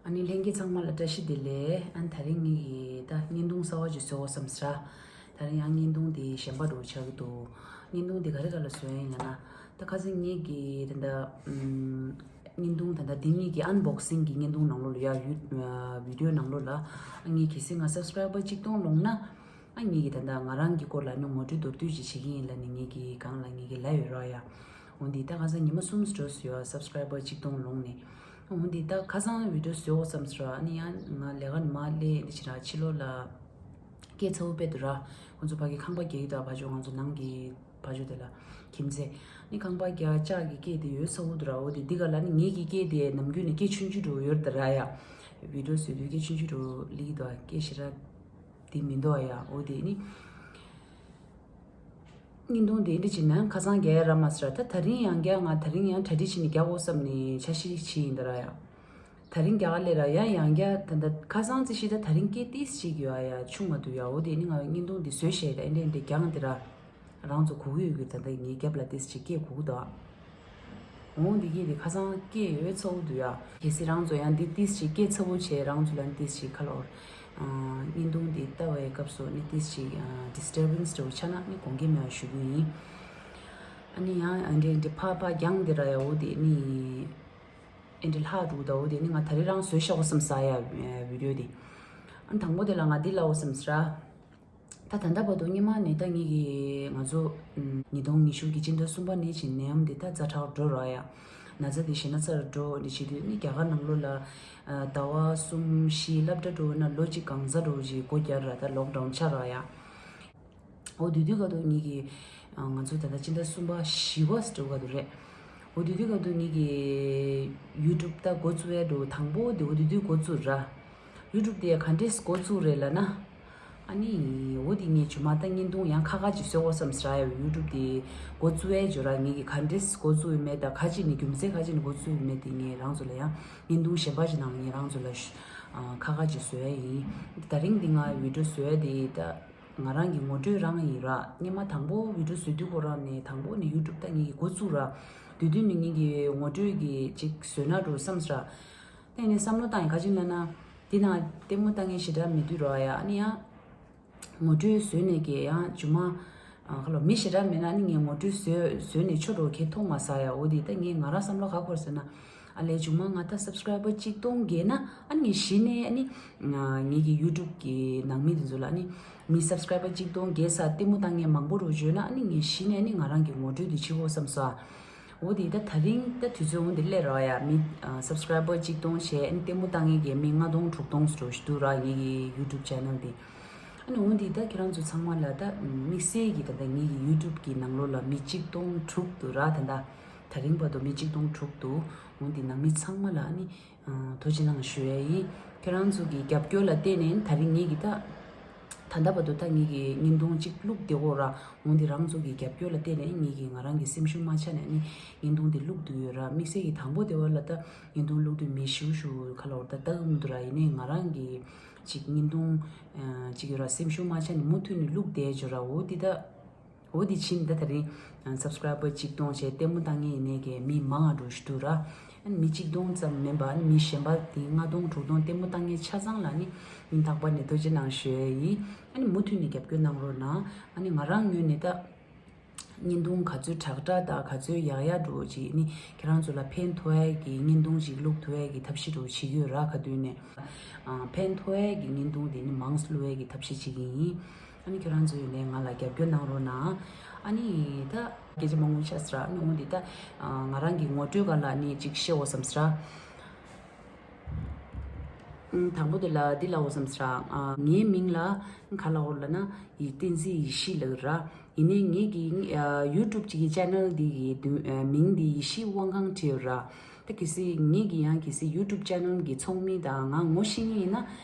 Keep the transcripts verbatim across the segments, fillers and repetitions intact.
ཨ་ནི་ལྷན་རྒྱས་ཚང་མ་ལ་བཀྲ་ཤིས་བདེ་ལེགས། ཨ་ནི་དེ་རིང་ངེད་ཀྱིས་ད་བརྙན་ཐུང་གསར་པ་ཅིག་བཟོ་དགོས་བསམ་ཟེར། དེ་རིང་ཡང་བརྙན་ཐུང་དེ་གཞན་པ་འདྲ་བོ་ཆགས་ཀྱི་འདུག་བརྙན་ཐུང་དེ་ག་རེ་ག་ལ་བཟོས་ཡིན་ལབ་ན། ད་ཁ་སང་ངེད་ཀྱིས་ད་ལྟ་ཨམ། བརྙན་ཐུང་ད་ལྟ་འདི་གཉིས་ཀྱི་ཨན་བོག་སིང་གི་བརྙན་ཐུང་ནང་ལོགས་ལ་ཡ་ཡུ་ཨ་བི་ཌིའོ་ནང་ལོགས་ལ། ཨ་ངས་གལ་སྲིད་ང་སབ་སི་ཀ་རའི་བར་གཅིག་སྟོང་ལོངས་ན། ཨ་ངེད་ཀྱིས་ད་ལྟ་ང་རང་གི་སྐོར་ལ་ནི་ངོ་སྤྲོད་མདོར་བསྡུས་ཅིག་བྱེད་ཀྱི་ཡིན་ལབ་ནས་ངེད་ཀྱིས་སྒང་ལ་ངེད་ཀྱིས་ལབ་ཡོད་ར་ཡ། འོ་འདི་ད་ཁ་སང་ཉི་མ་གསུམ་འགྲོ་སོང་ཡ། སབ་སི་ཀ་རའི་བར་གཅིག་སྟོང་ལོངས་ནས། འོ་འདི་ད་ཁ་སང་བི་ཌིའོ་བཟོ་དགོས་བསམ་སོང་ར། ཨ་ནི་ཡང་ང་ལས་ཀ་ནས་མར་སླེབས་འདི་བྱེད་ར་ཕྱི་ལོགས་ལ་སྐད་ཚ་པོ་དཔེ་འདུག་ར། ཁོང་ཚོ་ཕ་གི་ཁང་པ་རྒྱག་གི་འདུག་ཕ་ཇོ་ང་ཚོ་ནང་གི་ཕ་ཇོ་དེ་ལ་ཁྱིམ་མཚེས་ནི་ཁང་པ་རྒྱག་ལྕགས་ཀྱི་སྐད་དེ་ཡོད་ཚ་པོ་འདུག་ར། འོ་དེ་འདི་ག་ལ་ནི་ངེད་ཀྱི་སྐད་དེ་ནམ་རྒྱུན་ནས་སྐད་ཆུང་ཆུང་འདྲ་བོ་ཡོད་རེད་ད་ར་ཡ། བི་ཌིའོ་བཟོ་དུས་སྐད་ཆུང་ཆུང་འདྲ་བོ་སླེབས་ཀྱི་འདུག་སྐད་ཞེ་དྲག་དེ་མི་འདུག་ཡ། འོ་དེ་ནི། བརྙན་ཐུང་དེ་འདི་བྱས་ན་ཁ་སང་རྒྱག་ཡ་རག་མ་སོང་ར། ད་དེ་རིང་ཡང་རྒྱག་ང་དེ་རིང་ཡང་གྲ་སྒྲིག་བྱས་ནས་རྒྱག་དགོས་བསམ་ནས་འཆར་གཞི་བྱས་ཡིན་ད་ར་ཡ། དེ་རིང་རྒྱག་ལས་ར་ཡ་ཡང་རྒྱག་ད་ད་ཁ་སང་རྩིས་གཞི་ད་དེ་རིང་སྐད་ཏིས་ཅིག་ཡོད་ཡ་ཆུང་མ་འདུག་ཡ། འོ་དེ་ནི་ང་བརྙན་ཐུང་འདི་བཟོས་བྱས་ད་ཨེ་འདྲས་འདྲས་རྒྱག་འདི་ར། རང་ཚོ་གོ་གི་ཡོད་གི། ད་ལྟ་ངའི་རྒྱབ་ལ་ཏིས་ཅིག་སྐད་གོ་གི་འདུག་འོང་འདི་སྐད་དེ་ཁ་སང་སྐད་ཡོད་ཚ་པོ་འདུག་ཡ། གལ་སྲིད་རང་ཚོ་ཡང་འདི་ཏིས་ཅིག་སྐད་ཚ་པོ་བྱས་རང་ཚོ་ལ་ཏིས་ཅིག་ཁ་ལོར། བརྙན་ཐུང་འདི་ལྟ་བའི་སྐབས་སུ་ནི་ཏིས་ཅིག་ཌི་སི་ཊར་བན་སི་འདྲ་བོ་ཆགས་ན་ནི་དགོངས་འགལ་མེད་པ་ཞུ་རྒྱུ་ཡིན། ཨ་ནི་ཡང་ཨ་འདྲས་འདྲས་ཕར་ཕར་རྒྱང་འདི་ར་ཡ། འོ་དེ་ནི་ཨེ་འདྲས་ལྷག་འདུག་ད་འོ་དེ་ནི་ང་ད་རེས་རང་བཟོས་བཞག་དགོས་བསམ་ས་ཡ་བི་ཌིའོ་འདི། ཨ་ནི་དང་པོ་དེ་ལ་ང་འདི་ལབ་དགོས་བསམ་ས་ར། ད་ད་ལྟ་བར་དུ་སྔོན་མ་ནས་ད་ངེད་ཀྱིས་ང་ཚོ་ཉིས་སྟོང་ཉི་ཤུ་གི་སྤྱི་ཟླ་གསུམ་པ་ནས་བྱས་ནད་ཡམས་འདི་ད་ཛ་དྲག་འགྲོ་ར་ཡ། ན་ཚ་འདི་ཞེ་ན་ཚ་རུ་འགྲོ་འདི་བྱེད་དུས་ནི་རྒྱ་གར་ནང་ལོགས་ལ་ཟླ་བ་གསུམ་བཞི་སློབ་གྲྭ་འགྲོ་ན་ལོ་གཅིག་གང་ཟག་འགྲོ་ཅིག་སྒོ་རྒྱག་ར། ད་ལོག་ཌའུན་ཆགས་ར་ཡ། འོ་དེ་དུས་སྐབས་དུ་ངེད་ཀྱིས་ང་ཚོ་ད་ལྟ་སྤྱི་ཟླ་གསུམ་པ་བཞི་པ་འགྲོ་ག་དུ་རེད། འོ་དེ་དུས་སྐབས་དུ་ངེད་ཀྱིས་ཡུ་ཊུབ་ད་འགོ་བཙུགས་ཡ་འགྲོ་དང་པོ་དེ་འོ་དེ་དུས་འགོ་བཙུགས་ར། ཡུ་ཊུབ་དེ་ག་འདྲས་འགོ་བཙུགས་རེད་ལབ་ན། ཨ་ནི། འོ་དེ་ངས་ཇོ་མ་ད་བརྙན་ཐུང་ཡང་ཁ་ཁ་ཅིག་བཟོ་དགོས་བསམ་ཟེར་ཡ། ཡུ་ཊུབ་དེ་འགོ་བཙུགས་ཡ་ཇོ་ར་ངེད་ཀྱིས་ག་འདྲས་འགོ་བཙུགས་ཡོད་མེད་ད་ག་ཅི་ནས་རྒྱུ་མཚན་ག་ཅི་ནས་འགོ་བཙུགས་ཡོད་མེད་དེ་ངས་རང་ཚོ་ལ་ཡང་བརྙན་ཐུང་གཞན་པ་ཅིག་ནང་ལ་ངས་རང་ཚོ་ལ་ཞུ། ཨ། ཁ་ཁ་ཅིག་བཟོ་ཡ་ཡིན། དེ་རིང་འདི་ང་བི་ཌིའོ་བཟོ་ཡ་དེ་ད་ང་རང་གི་ངོ་སྤྲོད་རང་ཡིན་ར། སྔོན་མ་དང་པོ་བི་ཌིའོ་བཟོ་དུས་ཁོ་རང་ནས་དང་པོ་ནས་ཡུ་ཊུབ་ད་ངེད་ཀྱིས་འགོ་བཙུགས་ར། དེ་དུས་ནས་ངེད་ཀྱིས་ངོ་སྤྲོད་ཀྱི་ཅིག་བཟོས་ན་འགྲོ་བསམ་ཟེར་ར། དེ་ནས་བསམ་བློ་བཏང་ཡིན། ག་ཅི་ལབ་ན། དེ་ན་ལྟད་མོ་ལྟ་མཁན་ཞེ་དྲག་མེད་དུས་ར་ཡ། ཨ་ནི་ཡང་ངོ་སྤྲོད་བཟོས་ནས་ཀྱི་ཡང་ཇོ་མ། ཨ། ཁ་ལོ་མི་ཞེ་དྲག་མེད་ན་ཨ་ནི་ངས་ངོ་སྤྲོད་བཟོས་བཟོས་ནས་ཆོ་འགྲོ་ཁྱེད་མཐོང་མ་ས་ཡ། འོ་དེ་ད་ངས་ང་རང་བསམ་བློ་ག་འཁོར་ཟེར་ན། ཨ་ལས་ཇོ་མ་ང་ད་སབ་སི་ཀ་རའི་བར་གཅིག་སྟོང་བརྒལ་ན་ཨ་ནི་ངས་གཞི་ནས་ཨ་ནི་ངེད་ཀྱི་ཡུ་ཊུབ་ཀྱི་ནང་མི་དེ་ཚོ་ལ་ཨ་ནི་མི་སབ་སི་ཀ་རའི་བར་གཅིག་སྟོང་བརྒལ་ས་ལྟད་མོ་ལྟ་མཁན་མང་པོ་འགྲོ་བརྗོད་ན་ཨ་ནི་ངས་གཞི་ནས་ཨ་ནི་ང་རང་གི་ངོ་སྤྲོད་དེ་བྱེད་དགོས་བསམ་སོང་། འོ་དེ་ད་དེ་རིང་ད་དུས་ཚོད་འོ་དེ་སླེབས་ར་ཡ། མི་ཨ་སབ་སི་ཀ་རའི་བར་གཅིག་སྟོང་བྱས་ཨ་ནི་ལྟད་མོ་ལྟ་མཁན་གྱི་མི་ལྔ་སྟོང་དྲུག་སྟོང་ཙམ་འགྲོ་བཞིན་འདུག་ར། ངེད་ཀྱི་ཡུ་ཊུབ་ཆེ་ནལ་དེ། ཨ་ནི་འོ་དེ་ད་ཁྱེད་རང་ཚོ་ཚང་མ་ལ་ད་དམིགས་བསལ་གྱི་ད་ལྟ་ངེད་ཀྱི་ཡུ་ཊུབ་ཀྱི་ནང་ལོགས་ལ་མི་གཅིག་སྟོང་དྲུག་འདུག་ར། ད་ད་དེ་རིང་བར་དུ་མི་གཅིག་སྟོང་དྲུག་འདུག་འོ་དེ་ནང་མི་ཚང་མ་ལ་ཨ་ནི། ཨ། ཐུགས་རྗེ་གནང་ཞུ་ཡ་ཡིན། ཁྱེད་རང་ཚོ་གི་རྒྱབ་སྐྱོར་ལ་བརྟེན་ནས་ད་རིང་ངེད་ཀྱི་ད་ད་ལྟ་བར་དུ་ད་ངེད་ཀྱི་བརྙན་ཐུང་གཅིག་བླུགས་བསྡད་ཡོད་ར། འོ་དེ་རང་ཚོ་གི་རྒྱབ་སྐྱོར་ལ་བརྟེན་ནས་ངེད་ཀྱི་ང་རང་གི་སེམས་ཤུགས་མ་ཆག་ནས་ནི་བརྙན་ཐུང་དེ་བླུགས་བསྡད་ཡོད་ར། དམིགས་བསལ་གྱི་དང་པོ་དེ་བ་ལ་ད་བརྙན་ཐུང་བླུགས་དུས་མི་ཞུ་ཞུ་ཁ་ལོར་ད་ལྟ་གི་མི་འདུག་ར། ཡིན་ནའི་ང་རང་གི་ཅིག་བརྙན་ཐུང་ཨ་ཅིག་ཡོད་ར། སེམས་ཤུགས་མ་ཆག་ནས་མུ་མཐུད་ནས་བླུགས་བསྡད་ཡོད་ར། འོ་དེ་ད། འོ་དེ་ཕྱིན་ད་དེ་རིང་སབ་སི་ཀ་རའི་བར་གཅིག་སྟོང་བྱས་ལྟད་མོ་ལྟ་མཁན་ཡིན་ནའི་གི་མི་མང་ང་འགྲོ་བཞིན་འདུག་ར། ཨ་ནི་མི་གཅིག་སྟོང་ཙམ་མིན་པ་ཨ་ནི་མི་གཞན་པ་དེ་ལྔ་སྟོང་དྲུག་སྟོང་ལྟད་མོ་ལྟ་མཁན་ཆ་ཚང་ལ་ནི་སྙིང་ཐག་པ་ནས་ཐུགས་རྗེ་གནང་ཞུ་ཡ་ཡིན། ཨ་ནི་མུ་མཐུད་ནས་རྒྱབ་སྐྱོར་གནང་རོགས་གནང་། ཨ་ནི་ང་རང་ངོས་ནས་ད་བརྙན་ཐུང་ག་ཚོད་དྲག་དྲག་དང་ག་ཚོད་ཡག་ཡག་འགྲོ་ཅིག་ནི་ཁྱེད་རང་ཚོ་ལ་ཕན་ཐོགས་ཡ་གི་བརྙན་ཐུང་ཅིག་བླུགས་ཐུབ་ཡ་གི་ཐབས་ཤེས་འགྲོ་བྱེད་ཀྱི་ཡོད་ར། ག་དུས་ནས་ཨ་ཕན་ཐོགས་ཡ་གི་བརྙན་ཐུང་དེ་ནི་མང་བླུགས་ཡ་གི་ཐབས་ཤེས་བྱེད་ཀྱི་ཡིན། ཨ་ནི་ཁྱོད་རང་ཚོ་ཡིན་ནའི་ང་ལ་རྒྱབ་སྐྱོར་གནང་རོགས་གནང་། ཨ་ནི་ད་སྐད་ཆ་མང་པོ་ཆགས་སོང་ར། ཨ་ནི་འོ་འདི་ད་ང་རང་གི་ངོ་སྤྲོད་སྒང་ལ་ནི་ཅིག་བཤད་འོ་བསམ་སོང་ར། ཨ་དང་པོ་དེ་ལ་འདི་ལབ་འོ་བསམ་སོང་ར། ཨ་ངའི་མིང་ལ་ག་ལབ་འོ་ལབ་ན་ཡི་བསྟན་འཛིན་ཡེ་ཤེས་ལབ་ར། ཡིན་ནའི་ངེད་ཀྱི་ཡུ་ཊུབ་ཅིག་གི་ཆེ་ནལ་འདི་གི་མིང་འདི་ཡེ་ཤེས་དབང་ཁང་བྲིས་ཡོད་ར། ད་གལ་སྲིད་ངེད་ཀྱི་ཡང་གལ་སྲིད་ཡུ་ཊུབ་ཆེ་ནལ་གྱི་ཚོགས་མི་དང་ང་ངོ་ཤེས་མཁན་ཡིན་ན།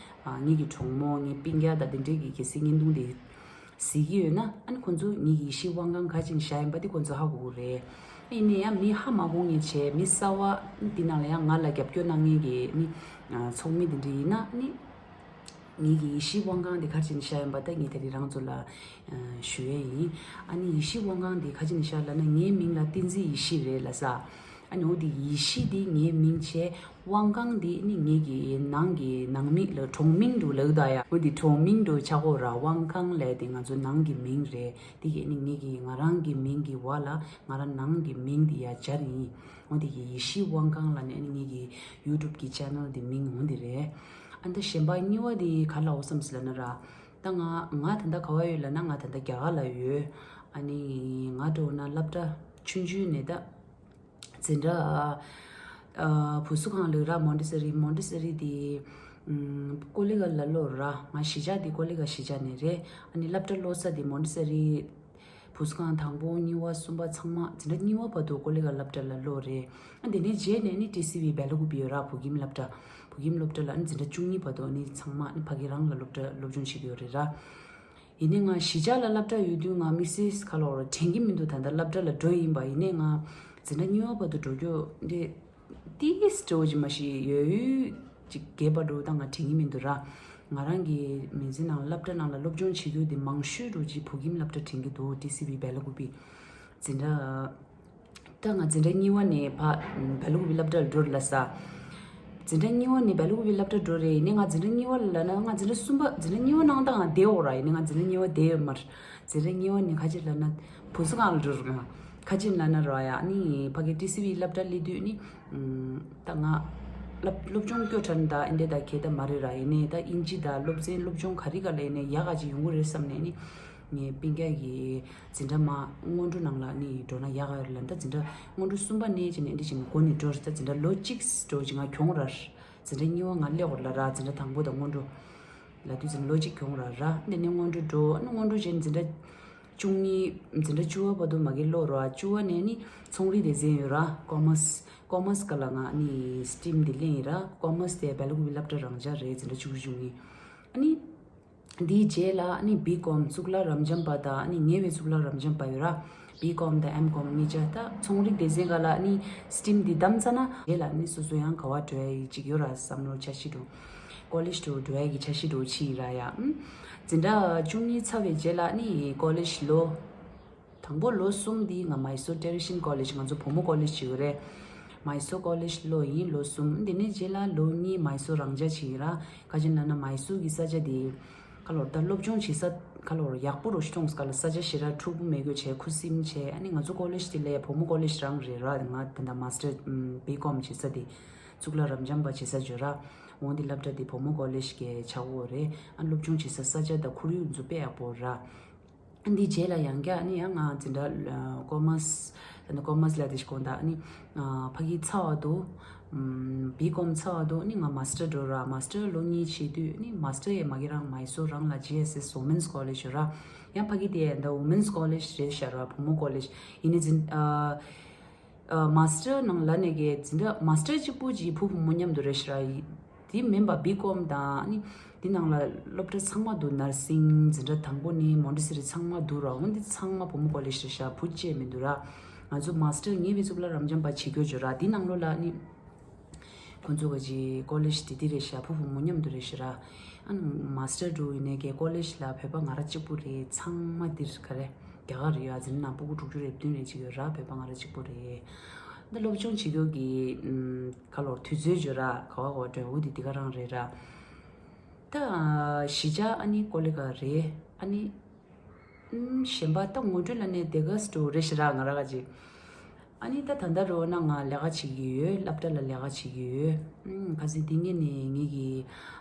ཨ་ངེད་ཀྱི་གྲོགས་མོ་ངའི་སྤུན་ཀྱག་དང་དེ་འདྲས་ཀྱིས་གལ་སྲིད་བརྙན་ཐུང་དེ་གཟིགས་ཀྱི་ཡོད་ན་ཨ་ནི་ཁོང་ཚོ་ངེད་ཀྱི་ཡེ་ཤེས་དབང་ཁང་ག་ཅིག་བཞག་ཡིན་པ་དེ་ཁོང་ཚོ་ཧ་གོ་གི་རེད། ཡིན་ནའི་ཡང་མི་ཧ་མ་གོ་མཁན་བྱས་མི་གསར་པ་དེ་ནང་ལ་ཡང་ང་ལ་རྒྱབ་སྐྱོར་གནང་མཁན་གྱི་ནི་ཚོགས་མི་དེ་འདྲས་ཡིན་ན་ནི། ངེད་ཀྱི་ཡེ་ཤེས་དབང་ཁང་དེ་ག་ཅིག་བཞག་ཡིན་པ་ད་ངས་དེ་རིང་རང་ཚོ་ལ་ཞུ་ཡས་ཡིན། ཨ་ནི་ཡེ་ཤེས་དབང་ཁང་དེ་ག་ཅིག་བཞག་ལབ་ན་ངའི་མིང་ལ་བསྟན་འཛིན་ཡེ་ཤེས་རེད་ལབ་ས། ཨ་ནི་འོ་དེ་ཡེ་ཤེས་དེ་ངའི་མིང་བྱས། དབང་ཁང་དེ་ནི་ངེད་ཀྱི་ནང་གི་ནང་མི་ལ་གྲོང་མིང་དུ་ལབ་ད་ཡ། འོ་དེ་གྲོང་མིང་དུ་ཆགས་ཀྱི་ཡོད་ར། དབང་ཁང་ལབ་དེ་ང་ཚོ་ནང་གི་མིང་རེད། དེ་གི་ནི་ངེད་ཀྱི་ང་རང་གི་མིང་གི་བར་ལ་ང་རང་ནང་གི་མིང་དེ་ཡ་སྦྱར་ཡིན། འོ་དེ་གི་ཡེ་ཤེས་དབང་ཁང་ལབ་ནས་ནི་ངེད་ཀྱི་ཡུ་ཊུབ་གི་ཆེ་ནལ་དེ་མིང་འོ་དེ་རེད། ཨ་ནི་ད་གཞན་པ་གཉིས་པ་དེ་ག་ལབ་དགོས་བསམ་སོང་ལབ་ན་ར། ད་ང་ང་ད་ལྟ་ག་བ་ཡོད་ལབ་ན། ང་ད་ལྟ་རྒྱ་གར་ལ་ཡོད། ཨ་ནི་ང་འདྲ་བོ་ན་སློབ་གྲྭ་ཆུང་ཆུང་ནས་ད་འཛིན་གྲྭ་ཨ་བུ་གསོ་ཁང་ལ་ར། མོན་ཊི་སོ་རི། མོན་ཊི་སོ་རི་དེ་ཨམ་ཀོ་ལི་གྷལ་ལ་སློབ་ར། ང་གཞིས་ཆགས་དེ་ཀོ་ལི་གྷལ་གཞིས་ཆགས་ནས་རེད། ཨ་ནི་སློབ་གྲྭ་སློབ་ས་དེ་མོན་ཊི་སོ་རི། བུ་གསོ་ཁང་དང་པོ་གཉིས་པ་གསུམ་པ་ཚང་མ་འཛིན་གྲྭ་གཉིས་པ་བར་དུ་ཀོ་ལི་གྷལ་སློབ་གྲྭ་ལ་སློབ་རེད། ཨ་དེ་ནས་རྗེས་ནས་ནི་ཊི་སི་ཝི་སྦེ་ལ་ཀུ་པི་ཡོད་ར། བོད་ཁྱིམ་སློབ་གྲྭ། བོད་ཁྱིམ་སློབ་གྲྭ་ལ་ཨ་ནི་འཛིན་གྲྭ་བཅུ་གཉིས་བར་དུ་ནི་ཚང་མ་ནི་ཕ་གི་རང་ལ་སློབ་གྲྭ་སློབ་སྦྱོང་བྱེད་ཀྱི་ཡོད་རེད་ར། ཡིན་ནའི་ང་གཞིས་ཆགས་ལ་སློབ་གྲྭ་ཡོད་དུས་ང་དམིགས་བསལ་ག་ལབ་དགོས་རེད། དྲན་གྱི་མི་འདུག་ད་ལྟ་སློབ་གྲྭ་ལ་འགྲོ་ཡིན་པ། ཡིན་ནའི་ང་འཛིན་གྲྭ་གཉིས་པ་བར་དུ་འགྲོ་རྒྱུ་འདི་ཏིས་འདྲ་བོ་ཅིག་མ་ཤེས་ཡོད་ཡོད་ཅིག་རྒས་པ་འདྲ་བོ་ད་ང་དྲན་གྱི་མི་འདུག་ར། ང་རང་གི་མི་ཚེ་ནང་སློབ་གྲྭ་ནང་ལ་སློབ་སྦྱོང་བྱེད་རྒྱུ་དེ་མང་ཤོས་འདྲ་བོ་ཅིག་བོད་ཁྱིམ་སློབ་གྲྭ་དྲན་གྱི་འདུག་ཊི་སི་ཝི་སྦེ་ལ་ཀུ་པི། འཛིན་གྲྭ། ད་ང་འཛིན་གྲྭ་གཉིས་པ་ནས་ཕ་སྦེ་ལ་ཀུ་པི་སློབ་གྲྭ་ལ་འགྲོ་རེད་ལབ་ས། འཛིན་གྲྭ་གཉིས་པ་ནས་སྦེ་ལ་ཀུ་པི་སློབ་གྲྭ་འགྲོ་རེད། ཡིན་ནའི་ང་འཛིན་གྲྭ་གཉིས་པ་ལ་ལབ་ན་ང་འཛིན་གྲྭ་གསུམ་པ། འཛིན་གྲྭ་གཉིས་པ་ནང་ད་ང་བསྡད་ཡོད་ར། ཡིན་ནའི་ང་འཛིན་གྲྭ་གཉིས་པ་བསྡད་ཡོད་མ་རེད། འཛིན་གྲྭ་གཉིས་པ་ནས་ཁ་ཅིག་ལབ་ན་བུ་གསོ་ཁང་ལ་འགྲོ་རེད། ང་ཁ་ཅིག་ལབ་ན་ར་ཡ། ཨ་ནི་ཕ་གི་ཊི་སི་ཝི་སློབ་གྲྭ་སླེབས་དུས་ནི་ད་ང་སློབ་སློབ་སྦྱོང་སྐྱོ་དྲགས་ནི་ད་ཨེ་འདྲ་ད་གས་ད་མ་རེད་ར། ཡིན་ནའི་ད་དབྱིན་ཇི་ད་སློབ་ཚན་སློབ་སྦྱོང་ག་རེ་ག་ལ་ཡིན་ནའི་ཡག་ག་ཅིག་ཡོང་གི་རེད་བསམ་ནས་ནི། ངའི་སྤུན་ཀྱག་གིས་འཛིན་གྲྭ་མ་སྔོན་འགྲོ་ནང་ལ་ནི་འགྲོ་ན་ཡག་ག་རེད་ལབ། ད་འཛིན་གྲྭ་སྔོན་འགྲོ་གསུམ་པ་ནས་ཅི་ནས་འདི་བྱས་ནས་འགོ་ནས་འགྲོ་རེད། ད་འཛིན་གྲྭ་ལོ་གཅིག་འགྲོ་ཅིག་ང་གྱོང་ར། འཛིན་གྲྭ་གཉིས་པ་ང་སླེབས་ཡོད་ར། འཛིན་གྲྭ་དང་པོ་དང་སྔོན་འགྲོ་ལབ་དུས་འཛིན་གྲྭ་ལོ་གཅིག་གྱོང་ར་ར། འདི་ནས་སྔོན་འགྲོ་འགྲོ། ཨ་ནི་སྔོན་འགྲོ་བྱས་འཛིན་གྲྭ་བཅུ་གཉིས། འཛིན་གྲྭ་བཅུ་པ་བར་དུ་མ་གི་སློབ་ར། བཅུ་པ་ནས་ནི་ཚོང་རིག་སྡེ་ཚན་ཡོད་ར། ཀོ་མར་སི། ཀོ་མར་སི་སྒང་ལ་ང་ནི་སི་ཊིམ་འདི་ལེན་ཡིན་ར། ཀོ་མར་སི་དེ་སྦེ་ལ་ཀུ་པི་སློབ་གྲྭ་རང་འཇགས་རེད། འཛིན་གྲྭ་བཅུ་དགུ་བཅུ་གཉིས། ཨ་ནི། འདིའི་རྗེས་ལ་ཨ་ནི་བི་ཀོམ། གཙུག་ལག་རབ་འབྱམས་པ་དང་ཨ་ནི་ཉེ་བའི་གཙུག་ལག་རབ་འབྱམས་པ་ཡོད་ར། བི་ཀོམ་དང་ཨེམ་ཀོམ་གཉིས་ཆ། ད་ཚོང་རིག་སྡེ་ཚན་སྒང་ལ་ཨ་ནི་སི་ཊིམ་འདི་བདམས་ཚར་ན་རྗེས་ལ་ཨ་ནི་སོ་སོ་ཡང་ག་བ་འགྲོ་ཡ་ཡི་ཅིག་ཡོད་ར། བསམ་བློ་འཆར་གཞི་འདྲ་བོ། ཀོ་ལེཇ་འདྲ་བོ་འགྲོ་ཡ་གི་འཆར་གཞི་འདྲ་བོ་ཕྱིན་ཡིན་ར་ཡ། ཨུམ། འཛིན་གྲྭ་བཅུ་གཉིས་ཚར་བའི་རྗེས་ལ་ཨ་ནི་ཀོ་ལེཇ་ལོ། དང་པོ་ལོ་གསུམ་འདི་ང་མའི་སོར་ཊེ་རི་ཤན་ཀོ་ལེཇ། ང་ཚོ་བུ་མོ་ཀོ་ལེཇ་ཅིག་ཡོད་རེད། མའི་སོར་ཀོ་ལེཇ་སློབ་ཡིན་ལོ་གསུམ། འདི་ནས་རྗེས་ལ་ལོ་གཉིས་མའི་སོར་རང་འཇགས་ཅིག་ཡིན་ར། ག་ཅི་ལབ་ན་མའི་སོར་གྱི་ས་ཆ་དེ་ག་ལབ་དགོས་རེད། ད་སློབ་སྦྱོང་བྱེད་ས་ག་ལབ་དགོས་རེད། ཡག་པོ་འདྲ་བོ་ཞིག་མཐོང་སྐབས་ལ། ས་ཆ་ཞེ་དྲག་འཁྲུག་པོ་མེད་དགོས་བྱས་ཁུ་སིམ་བྱས། ཨ་ནི་ང་ཚོ་ཀོ་ལེཇ་དེ་ལ་བུ་མོ་ཀོ་ལེཇ་རང་རེད་ར། ང་ད་ལྟ་མ་སི་ཊར་བི་ཀོམ་བྱེད་ས་དེ་གཙུག་ལག་རབ་འབྱམས་པ་བྱེད་ས་ཅིག་ཡོད་ར། འོ་འདི་སློབ་གྲྭ་དེ་བུ་མོ་ཀོ་ལེཇ་གི་ཆགས་ཀྱི་ཡོད་རེད། ཨ་སློབ་སྦྱོང་བྱེད་ས་ས་ཆ་དང་ཁོར་ཡུག་འདི་ཚོ་དཔེ་ཡག་པོ་ར། འདིའི་རྗེས་ལ་ཡང་བསྐྱར་ཨ་ནི་ཡང་ང་འཛིན་གྲྭ་ཀོ་མར་སི། ད་ནི་ཀོ་མར་སི་ལ་དེ་ཞིག་གོང་དང་ཨ་ནི་ཕ་གི་ཚར་བ་དུ། བི་ཀོམ་ཚར་བ་དུ་ཨ་ནི་ང་མ་སི་ཊར་འགྲོ་ར། མ་སི་ཊར་ལོ་གཉིས་བྱེད་དུས་ཨ་ནི་མ་སི་ཊར་ཡས་མ་གི་རང་མའི་སོར་རང་ལ་ཇི་ཨེས་ཨེས་ཝུ་མེན་སི་ཀོ་ལེཇ་ཡོད་ར། ཡང་ཕ་གི་དེ་ད་ཝུ་མེན་སི་ཀོ་ལེཇ་རེད་ཤག་ར། བུ་མོ་ཀོ་ལེཇ་ཡིན་ནི་འཛིན། མ་སི་ཊར་ནང་ལ་ནས་གི་འཛིན་གྲྭ་མ་སི་ཊར་གཅིག་པུ་གཅིག་བུ་བུ་མོ་མཉམ་དུ་རེད་ཤག་ར། དེ་མིན་པ་བི་ཀོམ་དང་ནི་དེ་ནང་ལ་སློབ་གྲྭ་ཚང་མ་འདུག་ནར་སིང་འཛིན་གྲྭ་དང་པོ་ནས་མོན་ཊི་སི་རི་ཚང་མ་འདུག་ར། འོན་ཏེ་ཚང་མ་བུ་མོ་ཀོ་ལེཇ་རེད་ཤག་བུ་གཅིག་མི་འདུག་ར། ང་ཚོ་མ་སི་ཊར་ཉེ་བའི་གཙུག་ལག་རབ་འབྱམས་པ་བྱེད་རྒྱུ་བརྗོད་ར། དེ་ནང་ལོགས་ལ་ནི་ཁོང་ཚོ་ག་ཅི་ཀོ་ལེཇ་དེ་དེ་རེད་ཤག་བུ་བུ་མོ་མཉམ་དུ་རེད་ཤག་ར། ཨ་ནི་མ་སི་ཊར་འགྲོ་ཡིན་ནའི་གི་ཀོ་ལེཇ་ལ་བོད་པ་ང་རང་གཅིག་པུ་རེད། ཚང་མ་འདིར་ག་རེ་རྒྱ་གར་ཡོད། ཨ་འཛིན་ནང་སྤུ་གུ་དྲུག་ཅུ་རེ་བདུན་རེ་ཅིག་ཡོད་ར། བོད་པ་ང་རང་གཅིག་པུ་རེད། འདི་སློབ་སྦྱོང་བྱེད་རྒྱུ་གི་ཨམ་ག་ལབ་དུས་ཚོད་བརྗོད་ར། ག་བ་ག་བ་འགྲོ་འོ་དེ་དེ་ག་རང་རེད་ར། ད་གཞིས་ཆགས་ཨ་ནི་ཀོ་ལི་གྷལ་རེད། ཨ་ནི་ཨམ་གཞན་པ་ད་ངོ་སྤྲོད་ལ་ནས་དེ་ག་སི་འགྲོ་རེད་ཤག་ར། ང་རང་ག་ཅིག་ཨ་ནི་ད་ད་ལྟ་རོ་ན་ང་ལས་ཀ་བྱེད་ཀྱི་ཡོད། སློབ་གྲྭ་ལ་ལས་ཀ་བྱེད་ཀྱི་ཡོད། ཨམ་ཁ་སང་དེ་ངས་ནས་ངེད་ཀྱི་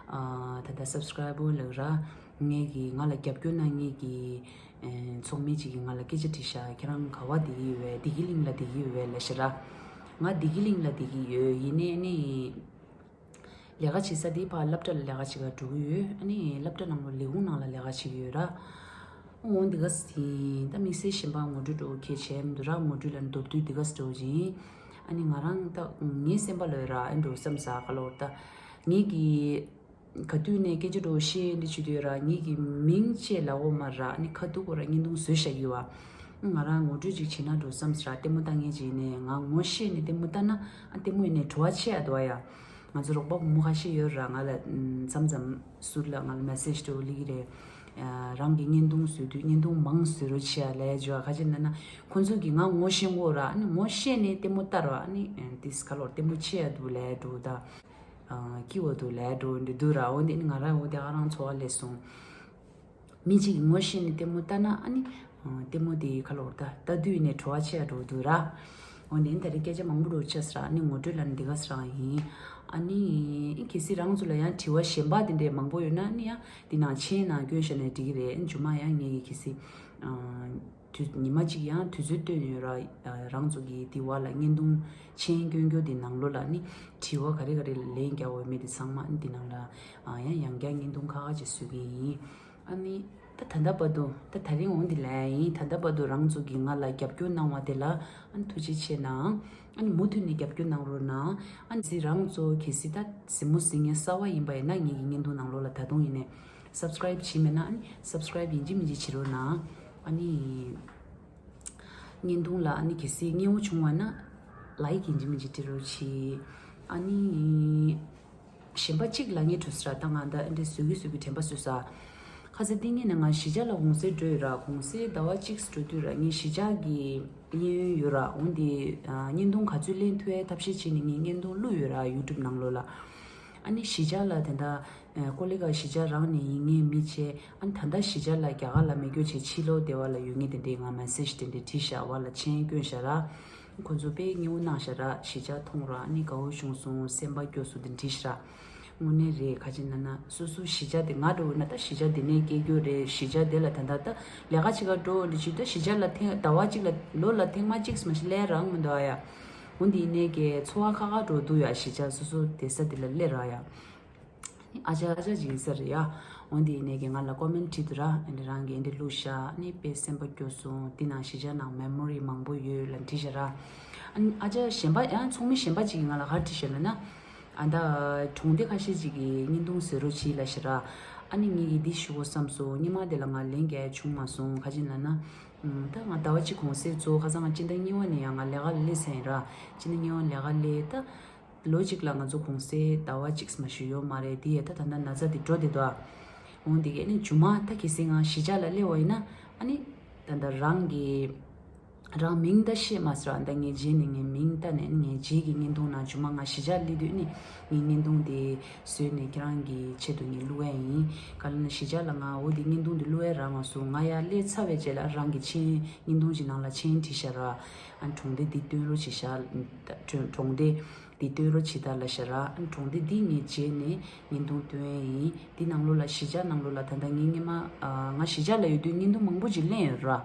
ཨ་ད་ལྟ་སབ་སི་ཀ་རའི་བར་ལབ་ར། ངེད་ཀྱི་ང་ལ་རྒྱབ་སྐྱོར་གནང་མཁན་གྱི་ཨེ་ཚོགས་མི་ཅིག་གིས་ང་ལ་སྐད་ཆ་དྲིས་ཤག་ཁྱེད་རང་ག་བ་བསྡད་ཀྱི་ཡོད་པས། བདེ་སྐྱིད་གླིང་ལ་བསྡད་ཀྱི་ཡོད་པས་ལབ་ཤག་ར། ང་བདེ་སྐྱིད་གླིང་ལ་བསྡད་ཀྱི་ཡོད། ཡིན་ནའི་ནི་ལས་ཀ་བྱེད་ས་དེ་ཕར་སློབ་གྲྭ་ལ་ལས་ཀ་བྱེད་ག་འགྲོ་གི་ཡོད། ཨ་ནི་སློབ་གྲྭ་ནང་ལ་ལས་ཁུངས་ནང་ལ་ལས་ཀ་བྱེད་ཀྱི་ཡོད་ར། འོ་འདི་ག་སི་ད་དམིགས་བསལ་གཞན་པ་ངོ་སྤྲོད་འགྲོ་གལ་ཆེ་མི་འདུག་ར། ངོ་སྤྲོད་ལ་མདོར་བསྡུས་འདི་ག་སི་འགྲོ་ཅིང་། ཨ་ནི་ང་རང་ད་ངའི་སེམས་པ་ལ་ཡོད་ར། ཨེ་འགྲོ་བསམ་ས་ག་ལབ་ད་ངེད་ཀྱི་ག་དུས་ནས་སྐད་ཆ་འདྲ་བོ་བཤད་འདི་བྱེད་དུས་ར། ངེད་ཀྱི་མིང་བཅས་ལབ་འོ་མ་ར། ཨ་ནི་ཁ་ཐུག་གོ་ར་བརྙན་ཐུང་བཟོས་བཞག་ཡོད་བ། ང་རང་ངོ་སྤྲོད་ཅིག་བྱེད་ན་འགྲོ་བསམ་སྲ། ལྟད་མོ་ལྟ་མཁན་ཅིག་ནས་ང་ངོ་ཤེས་ནས་ལྟད་མོ་ལྟ་ན། ཨ་ལྟད་མོ་ཡིན་ནས་བྲོ་བ་ཆེ་ཡ་འདུག་ཡ། ང་ཚོ་རོགས་པ་བུ་མོ་ཁ་ཤས་ཡོད་ར། ང་ལ་མཚམས་མཚམས་ཟུར་ལ་ང་ལ་མེ་སེཇ་འདྲ་བོ་སླེབས་ཀྱི་རེད། རང་གི་བརྙན་ཐུང་བཟོ་དུས་བརྙན་ཐུང་མང་བཟོ་རོགས་བྱེད་ཡ་ལས་འཇོག་ག་ཅི་ན་ན། ཁོང་ཚོ་གིས་ང་ངོ་ཤེས་ངོ་ར་ཨ་ནི་ངོ་ཤེས་ནས་ལྟད་མོ་ལྟ་ར་ཨ་ནི་ཏིས་ཁ་ལོར་ལྟད་མོ་ཆེ་ཡ་འདུག་ལས་འགྲོ་ད། སྐྱིད་པོ་འདུག་ལས་འགྲོ་འདི་འདུག་ར། འོ་འདི་ནི་ང་ར་འོ་དེ་ག་རང་འཚོ་བ་ལས་སོང་། མི་གཅིག་ངོ་ཤེས་ནས་ལྟད་མོ་ལྟ་ན་ཨ་ནི། ལྟད་མོ་དེ་ཁ་ལོར་ལྟ་ལྟ་དུས་ནས་བྲོ་བ་ཆེ་ཡ་འགྲོ་འདུག་ར། འོ་འདི་ནི་ད་རེས་སྐད་ཆ་མང་པོ་འགྲོ་ཆགས་སི་ར་ཨ་ནི་ངོ་སྤྲོད་ལ་ནི་འདི་ག་སི་རང་ཡིན། ཨ་ནི་གལ་སྲིད་རང་ཚོ་ལ་ཡང་དྲི་བ་གཞན་པ་དེ་འདྲས་མང་པོ་ཡོད་ན་ཨ་ནི་ཡང་འདི་ནང་མཆན་ནང་སྐྱོན་བཞག་ནས་འགྲིག་གི་རེད། མཇུག་མ་ཡང་ངས་ཀྱི་གལ་སྲིད། དུས་ཉི་མ་གཅིག་ཡང་དུས་ཚོད་བཏོན་ཡོད་ར། རང་ཚོ་གི་དེ་བ་ལ་བརྙན་ཐུང་མཆན་སྐྱོན་རྒྱུ་དེ་ནང་ལོགས་ལ་ནི་དྲི་བ་ག་རེ་ག་རེ་ལན་རྒྱག་འོས་མེད་དེ་ཚང་མ་ཨ་ནི་དེ་ནང་ལ་ཡང་ཡང་བསྐྱར་བརྙན་ཐུང་ཁག་ཁག་ཅིག་བཟོ་གི་ཡིན། ཨ་ནི་ད་ད་ལྟ་བར་དུ་ད་ད་རིང་འོང་དེ་ལ་ཡིན། ད་ལྟ་བར་དུ་རང་ཚོ་གི་ང་ལ་རྒྱབ་སྐྱོར་གནང་བ་དེ་ལ་ཨ་ནི་ཐུགས་རྗེ་ཆེ་གནང་། ཨ་ནི་མུ་མཐུད་ནས་རྒྱབ་སྐྱོར་གནང་རོགས་གནང་། ཨ་ནི་རང་ཚོ་གལ་སྲིད་ད་གཟིགས་མོ་གཟིགས་མཁན་གསར་བ་ཡིན་པ་ཡིན་ན་ངེད་ཀྱི་བརྙན་ཐུང་ནང་ལོགས་ལ་ད་དུང་ཡིན་ནས་སབ་སི་ཀ་རབ་བྱས་མེད་ན་ཨ་ནི་སབ་སི་ཀ་རབ་ཡིན་གཅིག་མིན་གཅིག་བྱེད་རོགས་གནང་། ཨ་ནི། བརྙན་ཐུང་ལ་ཨ་ནི་གལ་སྲིད་མཉེས་པོ་བྱུང་བ་ན་ལའིཀ་ཡིན་གཅིག་མིན་གཅིག་སྤྲད་རོགས་གྱིས། ཨ་ནི། གཞན་པ་གཅིག་ལ་ངས་གྲོས་སི་ར་ད་ང་ད་ཨ་འདྲས་བཟོ་གི་བཟོ་གི་དྲན་པ་གསོས་ས། ཁ་སང་ཏིང་ངེ་ནས་ང་གཞིས་ཆགས་ལ་གུང་སེང་འགྲོ་ཡོད་ར། གུང་སེང་ཟླ་བ་གཅིག་འགྲོ་དུས་ར་ངས་གཞིས་ཆགས་ཀྱི་གཡས་གཡོན་ཡོད་ར། འོན་ཏེ་བརྙན་ཐུང་ག་ཚོད་ལེན་ཐུབ་ཡའི་ཐབས་ཤེས་བྱས་ནས་ངས་བརྙན་ཐུང་བླུགས་ཡོད་ར་ཡུ་ཊུབ་ནང་ལོགས་ལ། ཨ་ནི་གཞིས་ཆགས་ལ་དེ་འདྲ། ཀོ་ལི་ག་གཞིས་ཆགས་རང་ནས་ཡིན་ངེས་མི་བྱས། ཨ་ནི་ད་ལྟ་གཞིས་ཆགས་ལ་རྒྱ་གར་ལ་མེད་རྒྱུ་བྱས་ཕྱི་ལོགས་སྡེ་བ་ལ་ཡོད་ངེས་དེ་འདྲས་ང་མེ་སེ་ཇི་དེ་འདྲས་བྲིས་ཤག་བ་ལ་མཆན་བསྐྱོན་ཤག་ར། ཁོ་ཚོ་དཔེ་མཉེས་པོ་གནང་ཤག་ར། གཞིས་ཆགས་མཐོང་ར་ཨ་ནི་དགའ་བོ་བྱུང་སོང་སེམས་པ་སྐྱོ་སོང་དེ་བྲིས་ཤག་ར། དངོས་གནས་རེད། ཁ་ཅིག་ན་ན་སོ་སོ་གཞིས་ཆགས་དེ་ང་འགྲོ་འོས་ན་ད་གཞིས་ཆགས་དེ་ནས་སྐྱེས་རྒྱུ་རེད། གཞིས་ཆགས་དེ་ལ་ད་ད་ད་ལས་ཀ་བྱེད་ག་འགྲོ་འོས་འདྲ་བྱེད་ད་གཞིས་ཆགས་ལ་ཐེངས་ཟླ་བ་གཅིག་ལ་ལོ་ལ་ཐེངས་མ་གཅིག་མ་ཞིག་སླེབས་རང་མི་འདུག་ཨ་ཡ། འོན་ཏེ་ཡིན་ནའི་གི་འཚོ་བ་ཁག་ཁག་འགྲོ་འདུག་ཡ། གཞིས་ཆགས་སོ་སོ་བསྡད་ས་དེ་ལ་སླེབས་ར་ཡ། ཨ་ཅག་ཨ་ཅག་ཅིག་ཡིན་ས་རེད་ཡ། འོན་ཏེ་ཡིན་ནའི་གི་ང་ལ་ཀོ་མེན་བྲིས་འདུག་ར། ཨ་ནི་རང་གིས་འདི་བླུགས་ཤག་ཨ་ནི་དཔེ་སེམས་པ་སྐྱོ་སོང་། འདི་ནང་གཞིས་ཆགས་ནང་མེ་མོ་རི་མང་པོ་ཡོད་ལ་བྲིས་ཤག་ར། ཨ་ནི་ཨ་ཅག་གཞན་པ་ཡང་ཚོགས་མི་གཞན་པ་ཅིག་གིས་ང་ལ་ག་རེ་བྲིས་ཤག་ལབ་ན། ཨ་ད་གྲོང་སྡེ་ཁ་ཤས་ཅིག་གིས་བརྙན་ཐུང་བཟོ་རོགས་བྱེད་ལབ་ཤག་ར། ཨ་ནི་ངེད་ཀྱིས་འདི་ཞུ་དགོས་བསམ་སོང་། སྔོན་མ་དེ་ལ་ང་ལན་རྒྱག་ཡ་བྱུང་མ་སོང་། ག་ཅི་ལབ་ན། ཨུམ། ད་ང་ཟླ་བ་གཅིག་གུང་སེང་ཚོ་ཁ་སང་ང་སྤྱི་ཟླ་གཉིས་པ་ནས་ཡང་ང་ལས་ཀ་ལ་སླེབས་ཚར་ཡིན་ར། སྤྱི་ཟླ་གཉིས་པ་ལས་ཀ་སླེབས་ད། ལོ་གཅིག་ལ་ང་ཚོ་གུང་སེང་ཟླ་བ་གཅིག་མ་ཞིག་ཡོད་མ་རེད། དེ་ཡས་ད་ད་ལྟ་ན་ཚ་དེ་འགྲོ་བསྡད་འདུག་ཨ། འོང་དེ་གས་ནི་མཇུག་མ་ད་གལ་སྲིད་ང་གཞིས་ཆགས་ལ་སླེབས་པ་ཡིན་ན་ཨ་ནི། ད་ལྟ་རང་གི་རང་མིང་ད་ཤེས་མ་སོང་། ཨ་ད་ངའི་རྗེས་ནས་ངའི་མིང་ད་ནས་ངའི་རྗེས་ཀྱི་བརྙན་ཐུང་ནང་མཇུག་མ་ང་གཞིས་ཆགས་སླེབས་དུས་ནི་ངའི་བརྙན་ཐུང་དེ་བཟོས་ནས་ཁྱེད་རང་གི་ཆེད་དུ་ངས་བླུགས་ཡ་ཡིན། ག་ལ་ན་གཞིས་ཆགས་ལ་ང་འོ་དེ་བརྙན་ཐུང་དེ་བླུགས་ཡ་རག་མ་སོང་། ང་ཡར་སླེབས་ཚར་བའི་རྗེས་ལ་རང་གི་མཆན་བརྙན་ཐུང་གི་ནང་ལ་མཆན་བྲིས་ཤག་ར། ཨ་གྲོང་སྡེ་འདི་སྟོན་རོགས་བྱེད་ཤག་གྲོང་སྡེ། འདི་སྟོན་རོགས་བྱེད་ད་ལབ་ཤག་ར། ཨ་གྲོང་སྡེ་འདི་ངས་རྗེས་ནས་བརྙན་ཐུང་སྟོན་ཡ་ཡིན། འདི་ནང་ལོགས་ལ་གཞིས་ཆགས་ནང་ལོགས་ལ་ད་ལྟ་ངས་སྔོན་མ་ང་གཞིས་ཆགས་ལ་ཡོད་དུས་བརྙན་ཐུང་མང་པོ་ཅིག་ལེན་ཡོད་ར།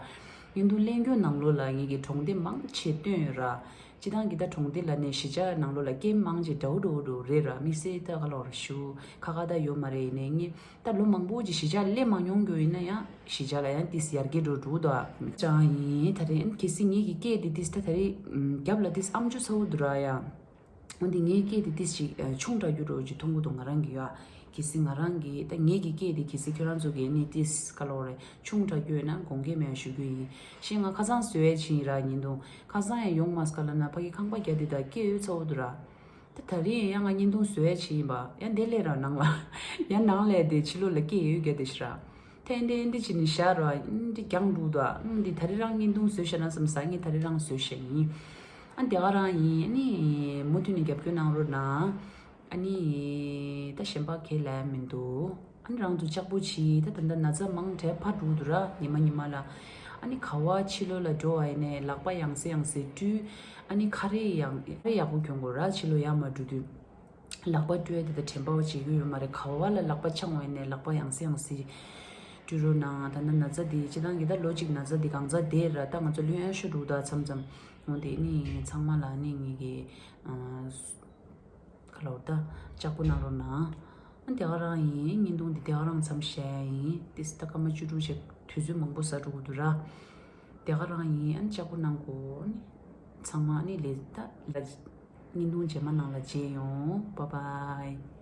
བརྙན་ཐུང་ལེན་རྒྱུ་ནང་ལོགས་ལ་ངས་ཀྱི་གྲོང་སྡེ་མང་ཆེ་སྟོན་ཡོད་ར། སྤྱི་བཏང་གི་ད་གྲོང་སྡེ་ལ་ནས་གཞིས་ཆགས་ནང་ལོགས་ལ་སྐད་མང་ཆེ་འདྲ་བོ་འདྲ་བོ་རེད་ར། དམིགས་བསལ་ད་ག་ལོར་ཞུ་ཁ་ཁ་ད་ཡོད་མ་རེད། ཡིན་ནའི་ངས་ད་ལོ་མང་པོ་ཅིག་གཞིས་ཆགས་སླེབས་མ་མྱོང་རྒྱུ་ཡིན་ན་ཡང་གཞིས་ཆགས་ལ་ཡང་ཏིས་ཡར་རྒྱས་འགྲོ་འགྲོ་འདུག་ཨ། ཅང་ཡིན་ད་རེད། གལ་སྲིད་ངེད་ཀྱི་སྐད་དེ་ཏིས་ད་ད་རེད། རྒྱབ་ལ་ཏིས་ཨམ་ཅོག་ཚ་བོ་འདུག་ར་ཡ། འོན་ཏེ་ངའི་སྐད་དེ་ཏིས་ཅིག་ཆུང་དྲགས་རྒྱུ་འགྲོ་ཅིག་མཐོང་གི་འདུག་ང་རང་གི་ཡ། གལ་སྲིད་ང་རང་གི་ད་ངེད་ཀྱི་སྐད་དེ་གལ་སྲིད་ཁྱོད་རང་ཚོ་གི་ནི་ཏིས་ག་ལོ་རེད་ཆུང་དྲགས་རྒྱུ་ཡོད་ན་དགོངས་འགལ་མེད་ཞུ་རྒྱུ་ཡིན། ཤེས་ང་ཁ་སང་བཟོས་ཡས་ཕྱིན་ར་ཉིན་དུ་ཁ་སང་ཡང་ཡོང་མ་སྐར་ལ་ན་ཕ་གི་ཁང་པ་རྒྱ་དེ་ད་སྐད་ཡོད་ཚ་བོ་འདུག་ར། ད་ད་རེས་ཡང་ང་བརྙན་ཐུང་བཟོས་ཡས་ཕྱིན་ཡིན་པ་ཡང་འདི་ལས་ར་ནང་ལ་ཡང་ནང་ལས་དེ་ཕྱི་ལོགས་ལ་སྐད་ཡོད་རྒྱ་དེ་ཤི་ར། ཐེངས་འདི་འདི་ཅི་ནི་ཤར་བ་འདི་རྒྱང་འགྲུག་དོ། འདི་ད་རི་རང་བརྙན་ཐུང་བཟོས་ཤ་ན་བསམ་ས་ངས་ད་རི་རང་བཟོས་ཤ་ཡིན། ཨ་འདི་ག་རང་ཡིན། ཨ་ནི་མུ་མཐུད་ནས་རྒྱབ་སྐྱོར་གནང་རོགས་གནང་། ཨ་ནི་ད་གཞན་པ་གས་ལས་མི་འདུག་ཨ་ནི་རང་ཚོ་ལྕགས་པོ་ཆེ་ད་ད་ལྟ་ན་ཚ་མང་དྲགས་ཕར་འགྲོ་འདུག་ར་ཉི་མ་ཉི་མ་ལ། ཨ་ནི་ག་བ་ཕྱི་ལོགས་ལ་འགྲོ་བ་ཡིན་ནས་ལག་པ་ཡང་སེ་ཡང་སེ་བཀྲུས། ཨ་ནི་ཁ་རས་ཡང་ཁ་རས་ཡག་པོ་གྱོན་དགོས་ར་ཕྱི་ལོགས་ཡར་མར་འགྲོ་དུས། ལག་པ་བཀྲུས་དེ་ད་དྲན་པ་བ་བྱེད་ཀྱི་ཡོད་མ་རེད། ག་བ་ལ་ལག་པ་འཆང་བ་ཡིན་ནས་ལག་པ་ཡང་སེ་ཡང་སེ་བཀྲུ་རོགས་གནང་། ད་ནི་ན་ཚ་འདི་སྤྱི་བཏང་གི་ད་ལོ་གཅིག་ན་ཚ་འདི་གང་ཚ་བསྡད་ར་ད་ང་ཚོ་ལོན་ཨ་ཤོ་འགྲོ་ད་མཚམས་མཚམས་འོང་དེ་ནི་ཚང་མ་ལ་ནི་ངེད་ཀྱི་ག་ལ་བ་ད་ལྕགས་པོ་གནང་རོགས་གནང་། ཨ་དེ་ག་རང་ཡིན། བརྙན་ཐུང་འདི་དེ་ག་རང་མཚམས་བཞག་ཡིན། ཏིས་ད་སྐར་མ་བཅུ་དྲུག་ཅིག་དུས་ཚོད་མང་པོ་ཟ་འགྲོ་གི་འདུག་ར། དེ་ག་རང་ཡིན། ཨ་ལྕགས་པོ་གནང་གོ་ནི་ཚང་མ་ནི་ལས་ད་ལ། བརྙན་ཐུང་རྗེས་མ་ནང་ལ་མཇལ་ཡོང་། Bye bye.